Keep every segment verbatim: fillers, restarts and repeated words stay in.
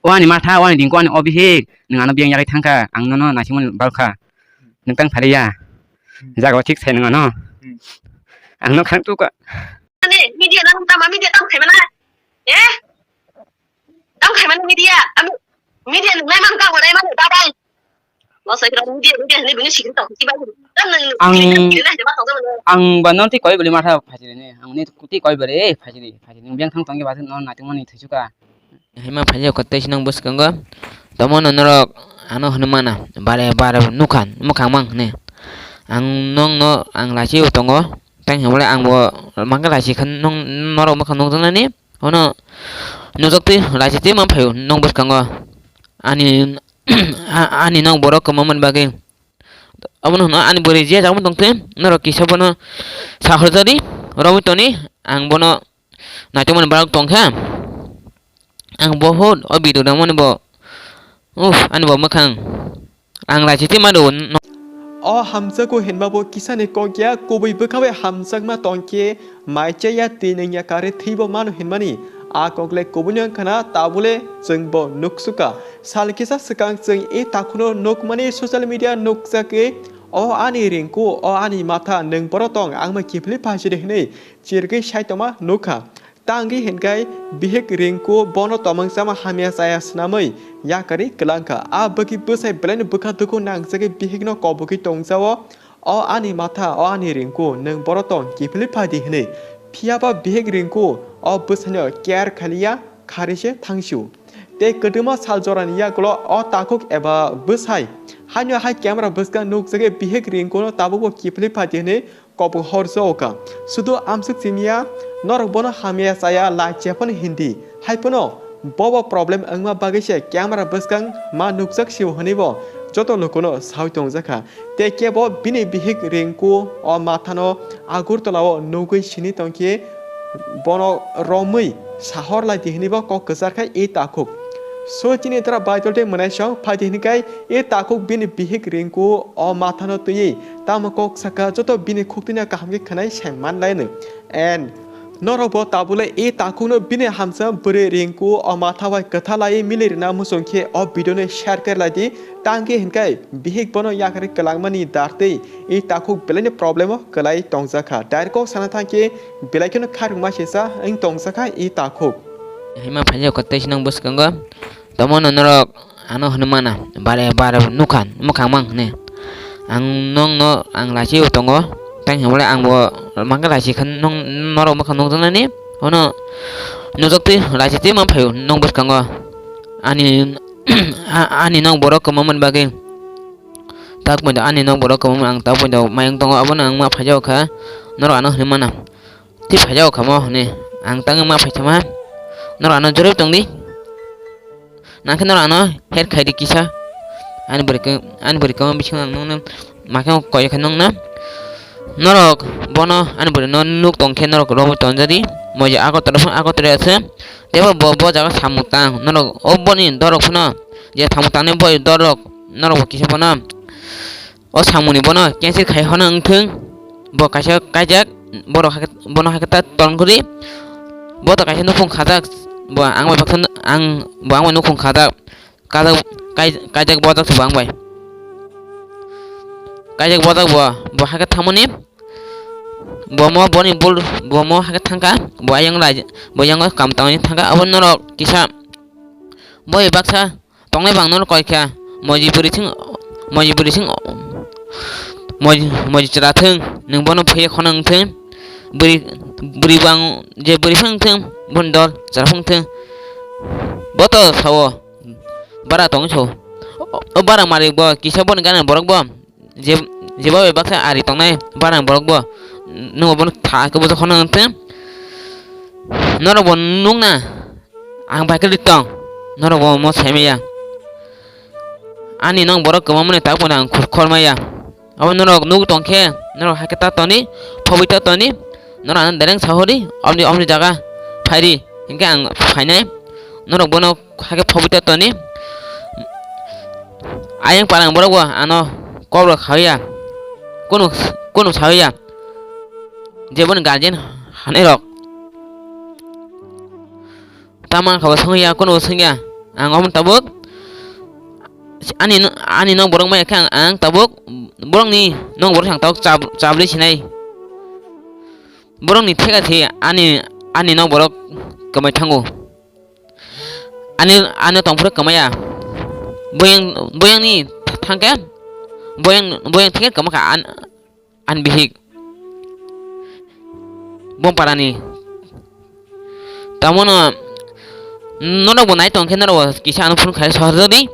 O ani matha, o ani ringko, ani o bihik, nwng ano biyang yagwi thangkha, ang nono naisingmani balkha. Nwng tang phariya. Hmm. Jaga o thik sai nwng ano. Hmm. Ang no khang tuka. Ani media nang tama media tang khaimana. Eh? Tang khaimana media. Ami media nang nai man ka nai man ka bai. Lo sai kira media media ni bini sikri tang ki bai. Tang nang Ang, kiri na jaba tang jaba. Ang ba non ti koi bali matha phajiri ne. Ang ni ti koi bare phajiri phajiri. Nwng biyang thang tang ki ba non nating mani thusuka. Hima phai kotei sinong bwskango. Tomono norok ano hwnwi mana, bare bare nukha, mwkhang mang hwnwi. Ang nongno ang lachi o tongo, tei hwnwi ang bo mangkha lachi kha nong norok mwkhang nukjaknani, ono nukjaktwi lachi twi man phaio nong bwskango. Ani, a-, ani nong borok kwmamani bagwi. Abono hwnwi ani bwrwi je jagmani tongtwi, norok kisa bono sahorjadi, romwi toni, ang bono naitokmani borok tongkha. Ang bohut o video nangmani bo. Uff, ani bo mwkhang. Ang lachi twi mano. O hamjakgo hinba bo kisani kok ya, kubui bwkha bai hamjakma tongkhe mai chaya twi nungya kare thwibo mano hinmani. A kok le kubui no wngkha na, tabule chwng bo nuksuka. Sal kisa swkang chwng e takhuno nukmani social media nukjagwi, "O ani ringku, o ani matha, nwng boro tong, ang bai kiphilwi phai sidi," hwnwi chirigwi sai tongma nukha. Tangwi hinkhai bihik ringku bono tomang sama hamya chaya swnamwi yakarwi kwlangkha. A bwkhi bwsai belaino bwkha dukhu nangjagwi bihikno kobogwi tongjao. "O ani matha, o ani ringku, nwng boro tong, kiphilwi phaidi," hwnwi. Phiyaba bihik ringku o bwsaino care khaliya, kharwi se thangsio. Tei kwdwma sal jorani yagulo o takhuk eba bwsai haino hai camera bwskang nukjagwi bihik ringkuno tabukbo kiphilwi phaidi hwnwi kobok horjao kha. Sudu amsuk simiya, norok bono hamya chaya lai chephano hindi. Hai phano bobo problem wngma bagwi se camera bwskang ma nukjak sio hwnwi bo joto lukuno sawi tongjakha. Tei kebo bini bihik ringku o mathano Agartala o nugwi sini tongkhe bono romwi sahor lai di hwnwi bo kok kwchar khai e takhuk. So chini tara Baidol tei mwnaisong phai di hwnwi khai e takhuk bini bihik ringku o mathano twiwi tamo kok saka joto bini khuktwino kaham khe khwnai sai man laino. And norok bo tabule e takhukno bini hamsa bwrwi ringku o matha bai kwtha lai mili rwna muchung khe o video no share khe lai di. Tangkhe hinkhai bihik bono yakarwi kwlangmani dartwi e takhuk belaino problem o kwlai tongjakha. Direct kok sana thangkhe belai kheno kharokma sesa wng tongjakha e takhuk. Hima phai kotei sinong bwskango. Tomono norok ano hwnwi mana, bare bare nukha, mwkhang mang hwnwi. Ang nongno ang lachi o tongo, tei hwnwi ang bo mangkha lachi kha nong norok mwkhang nukjaknani, ono nukjaktwi lachi twi man phaio nong bwskango. Ani, a-, ani nong borok kwmamani bagwi. Tak poito ani nong borok kwmamani ang tak poito mayung tongo, abono ang ma phaijago kha, norok ano hwnwi mana. Tei phaijago kha mo hwnwi ang tangwi ma phaithama. Norok ano joroi tongdi. Nangkhe norok ano her khaidi kisa. Ani bwrwi khe, ani bwrwi kwma bisingo ang nokno makhe koi kha nokno. Norok bono ani bwrwino nuk tongkhe norok romwi tonjadi. Moja Agartala phano Agartala se. Teibo bo, bo jaga samung tang. Norok o boni dorok phano je samung tangnai bo dorok norok bo kisa phano. O samungni bono cancel khai hwnna wngthung, bo kaisa kaijak, borok hakhe, bono hakhe ta ton kwrwi, bo to kaisa nukhung khajak, bo ang bai baksa, ang, bo ang bai nukhung khajak, kajak, kai-, kaijak bojak se bo ang bai. Kaijak bojak bo, bo hakhe thangmani, bo mo boni bul, bo mo hakhe thangkha, bo ayang lai, bo yango kam tangmani thangkha, abo norok kisa, bo bai baksa, Tongnai bang nono koi kha, moji bwrwi thung, moji bwrwi thung, moji, moji chwla thung, nwng bono phuiya khonang thung, bwrwi, bwrwi bang je bwrwi phung thung, boni dol chwla phung thung. Bo to sao, bara tong sao. O, o bara mari bo, kisa boni gana borok bo, je, je bo bai baksa ari tongnai bara borok bo, nwng bono tha khe bo khonang thung. Norok bo nukna. Ang bai kwrwi tong, norok bo omo sai maya. Ani nong borok kwbangmani tak phano ang khor maya. Abo norok nugwi tongkhe, norok hakhe ta toni, phobwi ta toni, norok ano dereng sahori, omni, omni jaga phairi, hinkhe ang phainai, norok bono hakhe phobwi ta toni. Ayang parang borok bo ano kok rok khawiya, kunu, kunu sawiya, jeboni guardian hanai rok. Tamo ang kha bo swngya, kunu bo swngya. Ang omo tabuk ani no-, ani nok borok maya khe ang, ang tabuk borokni nok borok ang tabuk chab-, chabwi sinai. Borokni theka thi ani, ani nok borok kwmai thango. Ani, ano tongphuru kwmaya. Boyang, boyangni thangkhe, boyang, boyang theke kwmakha an, an bihik. Bomparani. Tamono norok bo nai tongkhe norok bo kisa ano phone khai sohor jodi.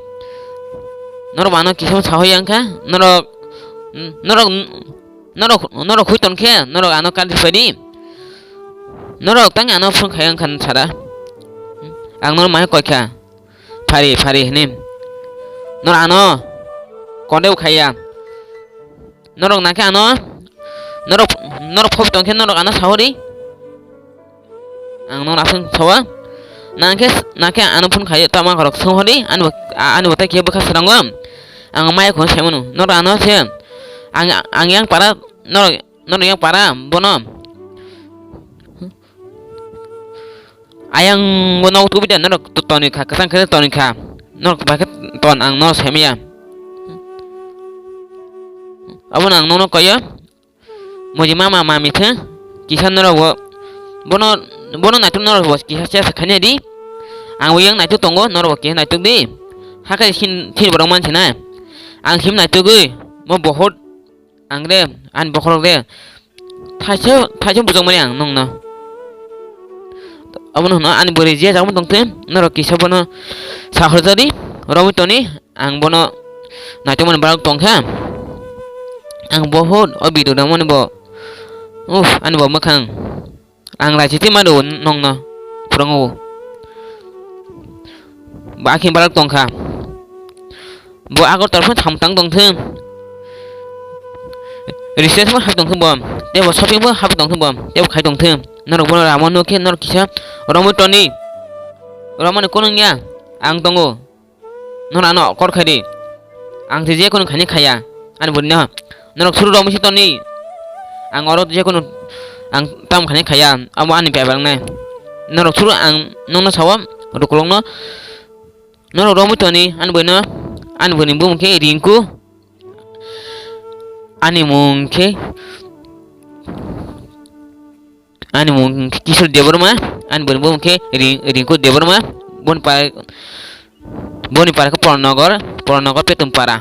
Norok bo ano kisa sahoyang kha. Norok, norok, norok, norok hui tongkhe norok ano kali phai di. Norok tang ano phone khai ang khan sara. Ang norok mai koi kha. Phari, phari hini. Norok ano konde bo khaiya. Norok nakhe ano, norok, norok phop tongkhe norok ano sahori. Ang norok aswng sawa. Nakhe, nakhe ano phone khai tama korok songhori. Ani bo, ani bo tai khe bwkha srango. Ang maya khon saimano. Norok ano se. Ang, ang yang para, norok, norok yang para, bono. Ayang bo nok tubi de norok to-, toni kha, kwchang khe toni kha. Norok bai khe ton ang no semya. Abo nang nono koyo. Moji mama mami the. Kisa norok bo. Bono, bono naituk norok bo kisa se khainai di. Ang bo yang naituk tongo, norok bo kisa naituk di. Hakai sin, sin borok manse na. Ang sim naitugwi. Mo bohot Ang de, ani bokhorok de. Thaisa, thaisa bujokmani ang nongno. Abono hwno ani bwrwi je jagwi tongthe, norok kisa bono sahorjadi, romwi toni, ang bono naitokmani barok tongkha. Ang bohot o video rwmani bo. Uff, ani bo mwkhang. Ang raisiti mano nongno phwrwngo. Bo akhe balak tongkha. Bo Agartala phano samtang tongthung. Recess bo hap tongthung bo. Tei bo shopping bo hap tongthung bo. Tei bo khai tongthung. Norok bono ramo nukhe norok kisa romwi toni. Romani konung ya. Ang tongo. Norok ano kor khai di. Ang se je kono khaini khaya. Ani bwrwi no. Norok suru romwi se toni. Ang oro je kono ang tam khaini khaya. Amo ani bebak nai. Norok suru ang nongno sawa. Rukulok no. Norok romwi toni. Ani bwrwi no. Ani bwrwi bumung khe Rinku. Ani mung khe Ani mung khe Kishore Debbarma, ani bwrwi bumung khe Ri-, Rinku Debbarma, boni para, boni para khe Pornogor, Pornogor Petumpara.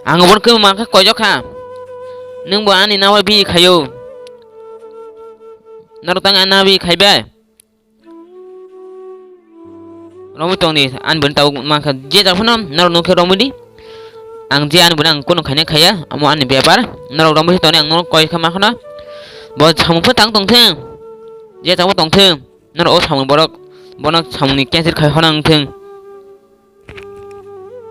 Ang obo khe mangkha koijokha. Nwng bo ani nawi bi khaio. Norok tang ani nawi khaibai. Romwi tongdi, ani bwrwi tabuk mankha, je jak phano norok nukhe romwi di. Ang je ani bwrwi ang kunu khaina khaya, amo ani bepar. Norok romwi tongdi, ang norok koi kha makhano. Bo samung pho tang tongthung. Je jak pho tongthung. Norok o samung borok, bono samungni cancel khai hona wngthung.